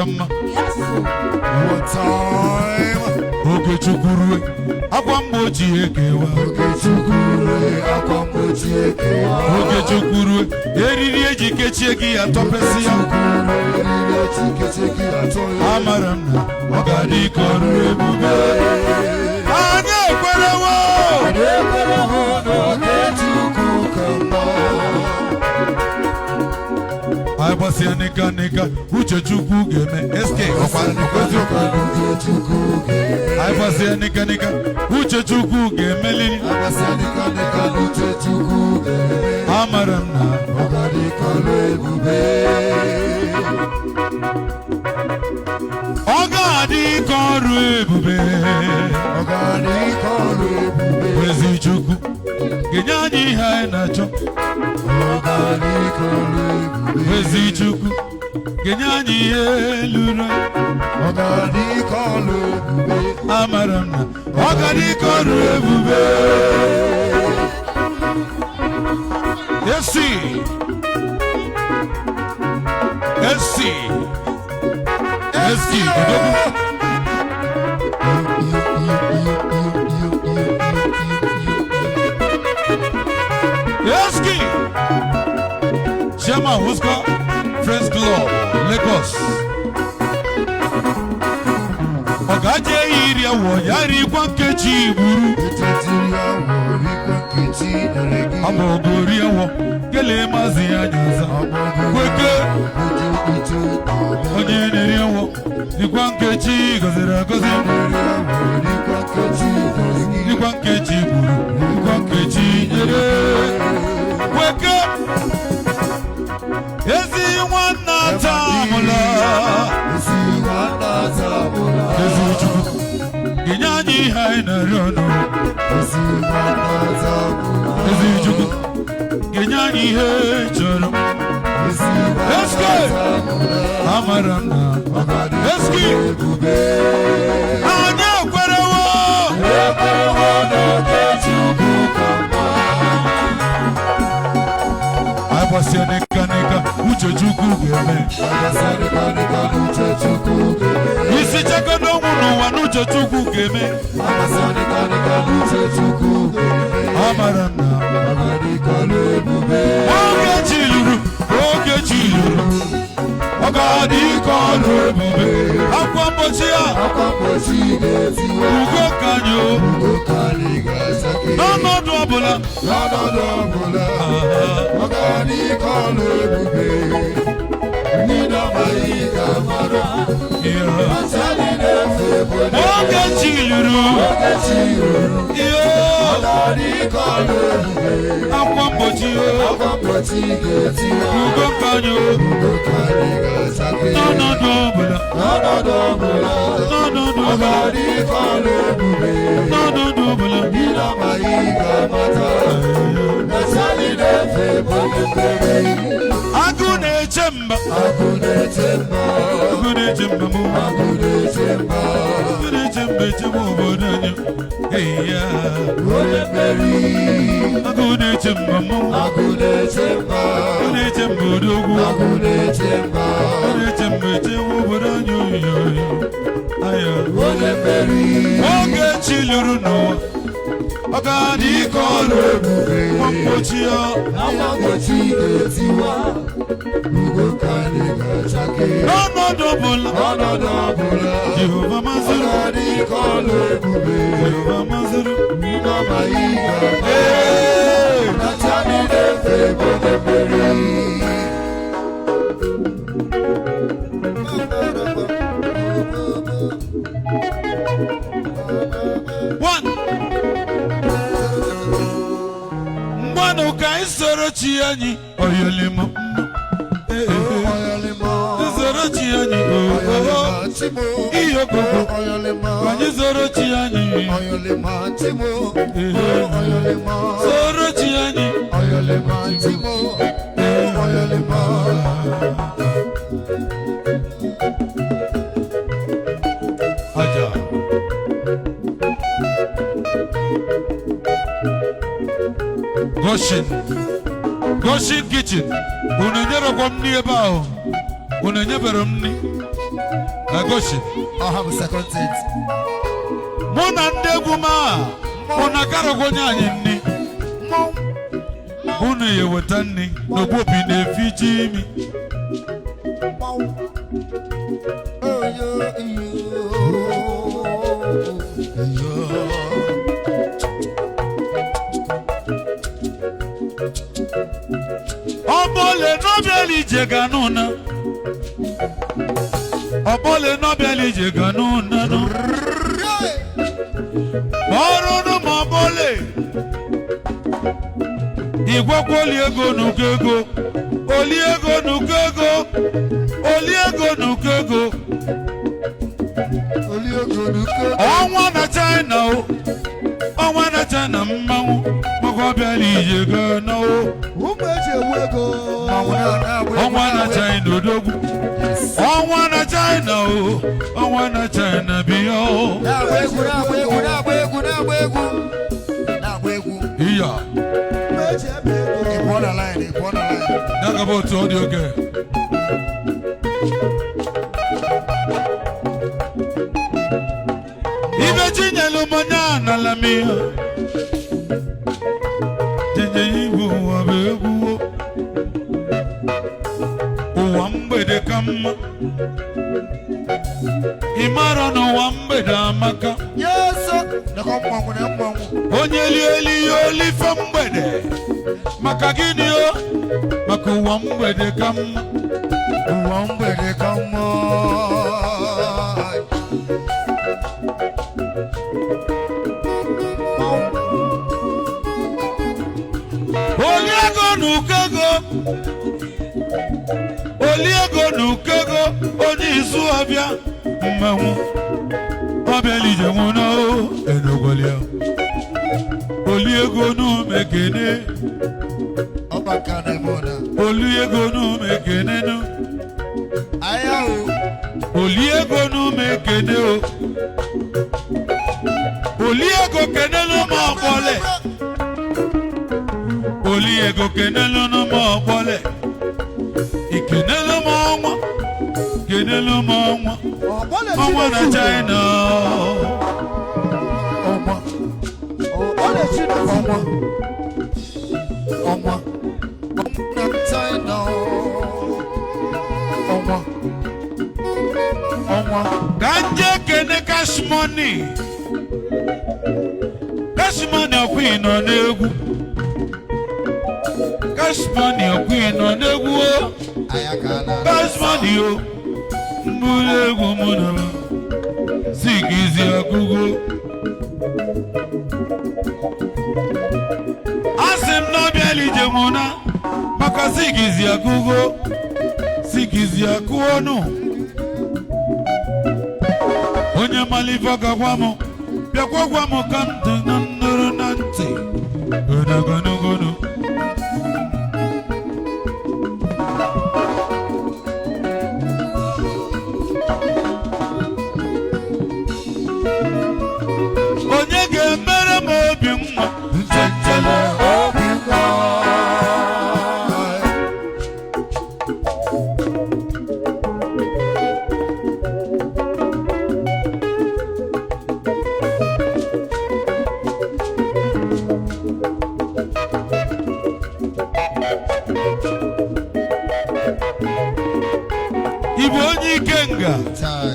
ka mma. One time. Oge Chukwu rue, akwa mgbochi ekewa. Oge Chukwu rue, akwa mgbochi ekewa. Oge Chukwu rue, eriri eji kechie gị ya tọpesị ya. Amara m na ọ ga-adị ka ọrụ ebube. Anyị ekwerewo. N'oge Chukwu ka mma. Anyị gbasịa nịka nịka, uche Chukwu ga-eme. SK, ọkwa ọkwa eziokwu. N'oge Chukwu ga-eme. Anyị gbasịa nịka nịka, uche Chukwu ga-emeliri. Agbasịa nịka nịka, n'uche Chukwu ga-eme. Amara m na Ọ ga-adị ka ọrụ ebube. Ọ ga-adị ka ọrụ ebube. Ọ ga-adị ka ọrụ ebube. Ezi Chukwu ga-enye anyị ihe anyị na-achọ. Ọ ga-adị ka ọrụ ebube. Ezi Chukwu ga-enye anyị ihe luru. Ọ ga-adị ka ọrụ ebube. Amara m na ọ ga-adị ka ọrụ ebube. Esi esi esi odogwu. Eski Chairman, Huska Friends Club, Lagos. Ọgaje iri awọ ya rikwa nkechi gburu. Agbọgori awọ kelee maazị ya nyaza. Kweke onye na-eri awọ dịkwa nkechi gọziri agọzi. Dịkwa nkechi gburu, dịkwa nkechi nyere. Kweke ezi nwanna tamụla. Ezi Chukwu ga-enye anyị ihe anyị na-arịọ nụ. Ezi Chukwu ga-enye anyị ihe chọrọ. Eske amara m na eski anyị ekwerewo. Anyị gbasịa nịka nịka, uche Chukwu ga-eme. Isi chegodo ọnwụ n'ụwa n'uche Chukwu ga-eme. Amara m na oge chi luru, oge chi luru, ọ ga-adị ka ọrụ ebube. Akwa mgbochi ya ugo ka anyị o n'ọnọdụ ọbụla. N'ọnọdụ ọbụla, ọ ga-adị ka ọrụ ebube. Ndị na-amaghị ga-amara. Achadị na-efe bụ Oge chi luru. Oge chi ruru. Ihe Ọ ga-adị ka ọrụ ebube. Akwa mgbochi o Akwa mgbochi ga-etiwa. Ugo ka anyị o Ugo ka anyị ga-achake. N'ọnọdụ ọbụla. N'ọnọdụ ọbụla, N'ọnọdụ ọ ọbụla. ga-adị ka ọrụ ebube. N'ọnọdụ ọbụla. Ndị na-amaghị ga-amata. Achadị na-efe bụ onye mmeri. Agụ na-eche mba. Agụ na-eche mba. Agụ na-eche mba mụ. Agụ na-eche mba. Agụ na-eche mba echebe obodo anyị. Hey, ya. Onye mmeri. Agụ na-eche mba mụ. Agụ na-eche mba. Agụ na-eche mba odogwu. Agụ na-eche mba. Agụ na-eche mba echebe obodo anyị oyoyo. Ayo. Onye mmeri. Oge chi lụrụ n'ụwa, ọ ga-adị ka ọrụ Ebube. Nwa mgbochi ya. Akwa mgbochi ga-etiwa. Ugo ka anyị ga-achake. N'ọnọdụ ọbụla. N'ọnọdụ ọbụla. Jehova Ọ mazụrụ. ga-adị ka ọrụ ebube. Jehova mazụrụ. Ndị na-amaghị ga-ama. Ee. Acha ndị na-efe bụ onye mmeri. One. Mgbanụ ka anyị soro chi anyị oyolimo. Ee, soro chi anyị oo ihe okoko ka anyị soro chi anyị. Ee, soro chi anyị. Aja. Goshen, Goshen Kitchen, unu enyerekwa m nri ebe ahụ, unu enyebere m nri. Egoshi. Ọha bụ second set. Mụ na ndị egwu m a, unu akarọgwa onye anyị nni. Mmọnwụ. Unu ya eweta nni n'ogbobi na-eficha imi. Mmọnwụ. Oyo iyo. Iyo. Ọbọle n'ọbịala ije ga n'ụna. Ọbọle n'ọbịala ije ga n'ụna nụ. Ọrụnụ ma ọbọle. Igwekwa oli ego n'ụkọ ego. Oli ego n'ụkọ ego. Oli ego n'ụkọ ego. Oli ego n'uko. Ọnwa na China o. Ọnwa na China mmanwụ. Maka ọbịala ije ga na o. Ụmụ eji ewu ego. Mmanwụ na-agba egwu. Ọnwa na China odogwu. Ọnwa na China o. Ọnwa na China bịa o. Na-agba egwu, na-agba egwu, na-agba egwu, na-agba egwu. Na-agba egwu. Iya. Ụmụ eji ebe ego. Ị pụọ na line, ị pụọ na line. Dagaba otu ọ dị oge. Ibe chinyelu m onye anala m ihe. Jenye igwe ụwa bụ egwu o. Ụwa mgbede ka mma. Ị mara na ụwa mgbede amaka. Yes, sir. Nekọ mmanwụ na mmanwụ. Onye lieli ya olife mgbede. Maka gịnị o? Maka ụwa mgbede ka mma. Ụwa mgbede ka mma. Oli ego na ụkọ ego. Oli ego na ụkọ ego. Onye izu ọbịa mmanwụ. Ọbịa lije nwụna o enogwolia. Oli ego n'umekene. Ọba nke a na-eme ụda. Oli ego n'umekene nụ. Ahịa o. Oli ego n'umekene o. Oli ego kenelu ma ọkpọle. Oli ego kenelu ma ọkpọle. Ikenelu ma ọnwa. Kenelu ma ọnwa. Ọbọle Ọnwa na Chinedu. China. Ọnwa. Ọbọle Chinedu. Ọnwa. Ọnwa. Ọnwa na China. Ọnwa. Ọnwa. Ka nje kene cash money. Cash money ọkwa ị nọ n'egwu. Cash money ọkwa ị nọ n'egwu o. Ahịa ka a na-alụ. Cash money o. Mbụrụ egwu mụ na sigizi agụgo. Asị m n'ọbịa lije mụ na maka sigizi agụgo. Sigizi agụ ọnụ. Onye malife ga-agwa m, bịakwa gwa m ka m dị na nnụrụ na ntị. Gonogonogono. Onye ga-emere m obi nwa? Nchele obi nwa. Ị bụ onye ikenga? Chai.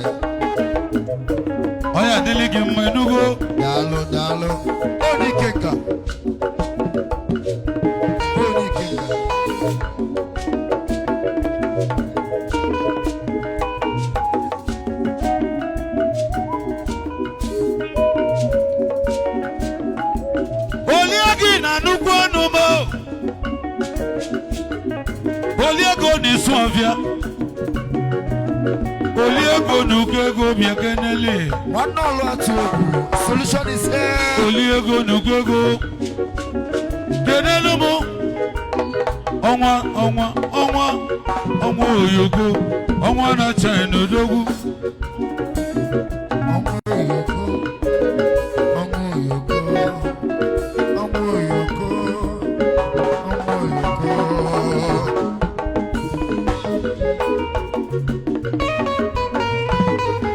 Ọ ya adịlị gị mma, enugo. Daalụ, daalụ. Onye ike nka. Onye ike nka. Olie gị na nnukwu ọnụ m o. Olie ego na isu ọfịa. Olie ego na ụkọ ego bịa kenele. Nwanne ọlụ atụ egwu. Solution is here. Olie ego na ụkọ ego. Kenelu m. Ọnwa, ọnwa, ọnwa, ọnwa oyoko. Ọnwa na China odogwu. Ọnwa oyoko. Ọnwa oyoko. Ọnwa oyoko. Ọnwa oyoko.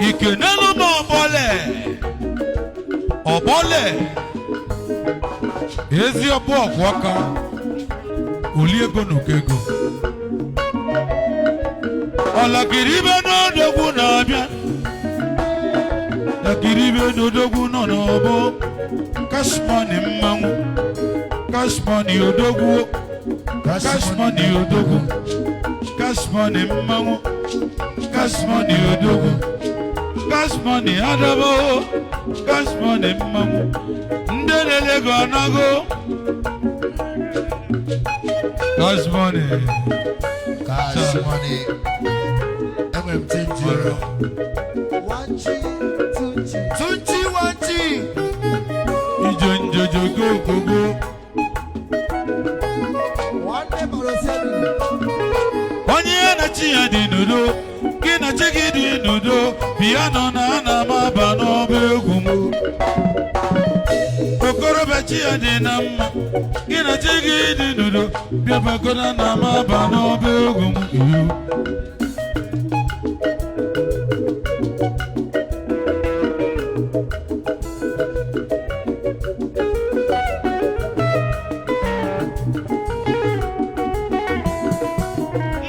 Ikenelu m ọbọle ọbọle ezi ọbụ ọgwụ aka oli ego na ụkọ ego ọlakiribe n'odogwu na-abịa lakiribe n'odogwu nọ n'ọbọ cash money mmanwụ cash money odogwu cash money odogwu cash money mmanwụ cash money odogwu cash money adabo cash money mmanwụ ndị na-ele ego anago cash money. Cash money. Enwere m chenji ego. One G, two G. Tunchi one G. Ije njeje gogogo. Nwanne Baroselu. Onye ya na chi ya dị n'udo, gị na chi gị dị n'udo, bịa nọ na ana m aba n'ọba egwu m. Okorobịa chi ya dị na mma, gị na chi gị dị n'udo, bịa bagoda na m aba n'ọba egwu m. Iyo.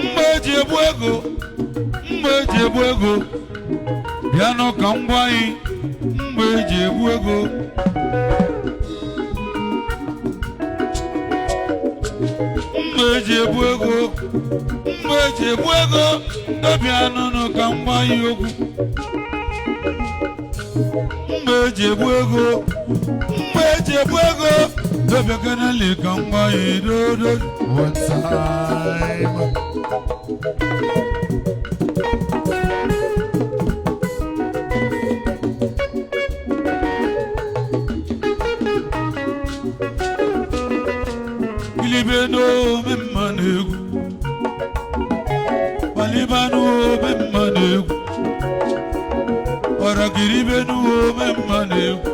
Mgbe eji egbu ego, mgbe eji egbu ego, bịanụ ka m gwa anyị mgbe eji egbu ego. Mgbe eji egbu ego, mgbe eji egbu ego, bịanụnụ ka m gwa anyị okwu. Mgbe eji egbu ego, mgbe eji egbu ego, dobiakeneli ka m gwa anyị dodo. One time. Kilibe n'ome mma na-egwu, kpaliba n'ome mma na-egwu, ọra kilibe n'ome mma na-egwu,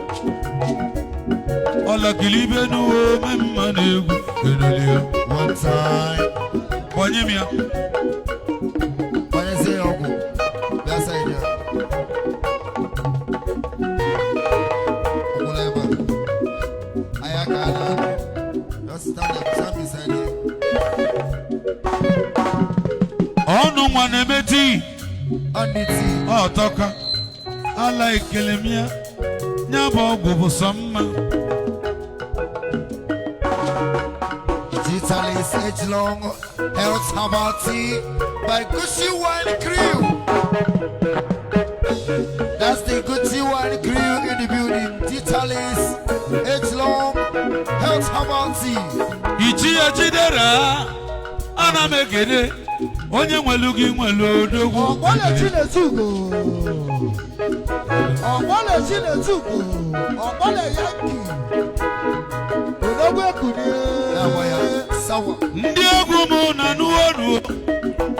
ọla kilibe n'ome mma na-egwu, enelia. One time. Gbanye m ya. Banyezie ya ọgwụ. Bịa side ya. Ọgwụla ebe a. Anyị aka na-anọ. Just stand up, stand beside him. Ọnụ nwa na-eme tii. On the tea. Ọtọka ala ekele m ya, ya bụ ọgwụ bụ sọ mma. Gitalis Age Long Health Herbal Tea by Gucci Wine Crew. That's the Gucci Wine Crew in the building. Gitalis Age Long Health Herbal Tea. Ichi ya chidera, ana m ekele onye nwelu gị nwelu odogwu. Ọ̀gbọ́lẹ̀ Chinetugo. Ọ̀gbọ́lẹ̀ Chinetugo. Ọ̀gbọ́lẹ̀ Yankee. Odogwu Ekunie. Sawa ya, sawa. Ndị egwu m na nuonu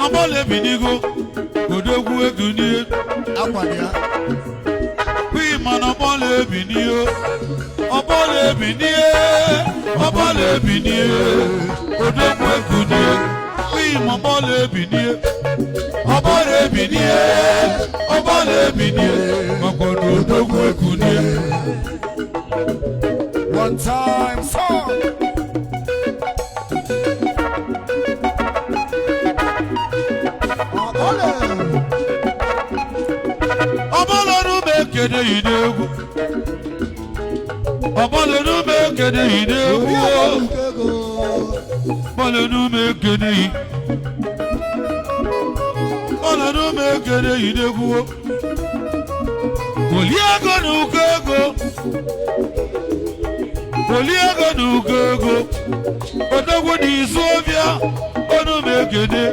ọgbọlebinigo odogwu ekunie. Akwa dị ya. Kwimana ọgbọlebinie, ọgbọlebinie, ọgbọlebinie, odogwu ekunie. Kwima ọgbọlebinie, ọgbọlebinie, ọgbọlebinie, makwa na odogwu ekunie. One time, song. Ọ̀gbọ́lẹ̀. Ọbọlọ́run mekede yìí n'egwu, ọbọlọ́run mekede yìí n'egwu. Orí Ọ̀gbọ́lùkẹ́gò. Ọbọlọ́run mekede yìí, ọbọlọ́run mekede yìí n'egwu. Wòlí ego na ụkọ ego, wòlí ego na ụkọ ego, odogwu na izu ọbịa ọnụ mekede.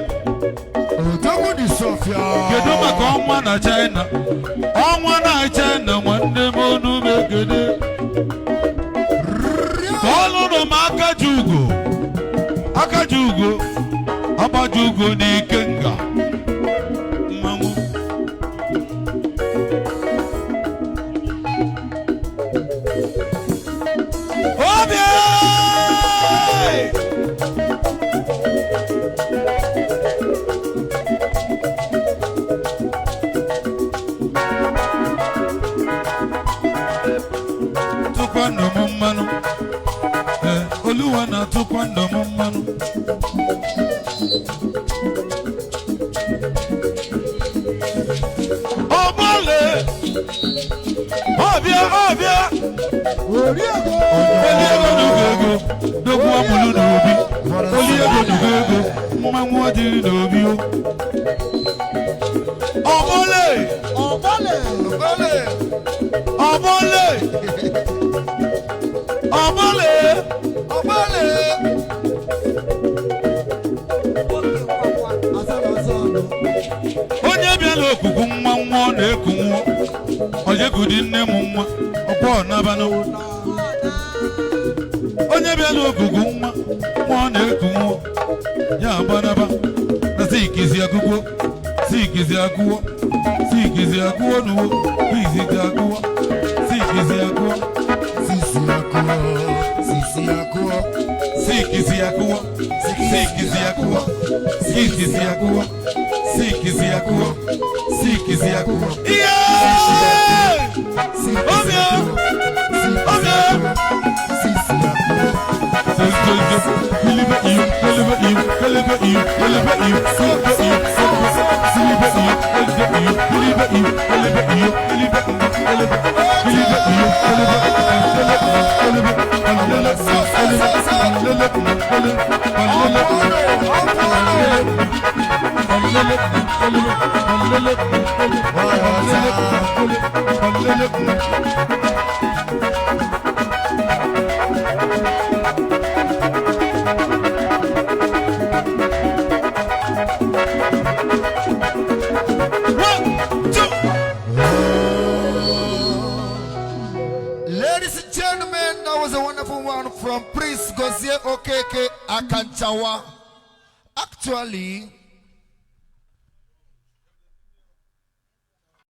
Odogwu dị Sofia. Kedu maka ọnwa na China? Ọnwa na China, nwanne m, ọnụ mekede. Ọlụnụ m aka ji ugo, aka ji ugo, agbaji ugo n'ike nga mmanwụ. Obi. na-atụkwa ndụ m mmanụ. Ee, Oluwa na-atụkwa ndụ m mmanụ. Ọgbọle ọbịa ọbịa. Orí ego. Oli ego nugo ego dogbu amụlụ n'obi. Oli ego nugo ego mmanwụ adịghị n'obi o. Ọmọle. Ọ̀gbọ́lẹ̀. Ọmọle. Ọmọle. Ọgbọ́lẹ̀. Asọ́nà. Onye bịala okuku nwa nwa ọ na-eku nwa ojekudi nne m nwa ọkwa ọnabanụ. Onye bịala okuku nwa nwa ọ na-eku nwa ya agbanaba na sikizi agụgwo sikizi agụwo sikizi agụwo nuwo sikizi agụwo sikizi agụwo. Sisi akụọ, sisi akụọ. Sikizi agụwo sikizi agụwo sikizi agụwo sikizi agụwo sikizi agụwo ihe. Sisi Ọbịa! akụọ, sisi Ọbịa! akụọ, sisi akụọ. One, two. Ladies and gentlemen, that was a wonderful one from Prince Gozie Okeke Akanchawa. Actually,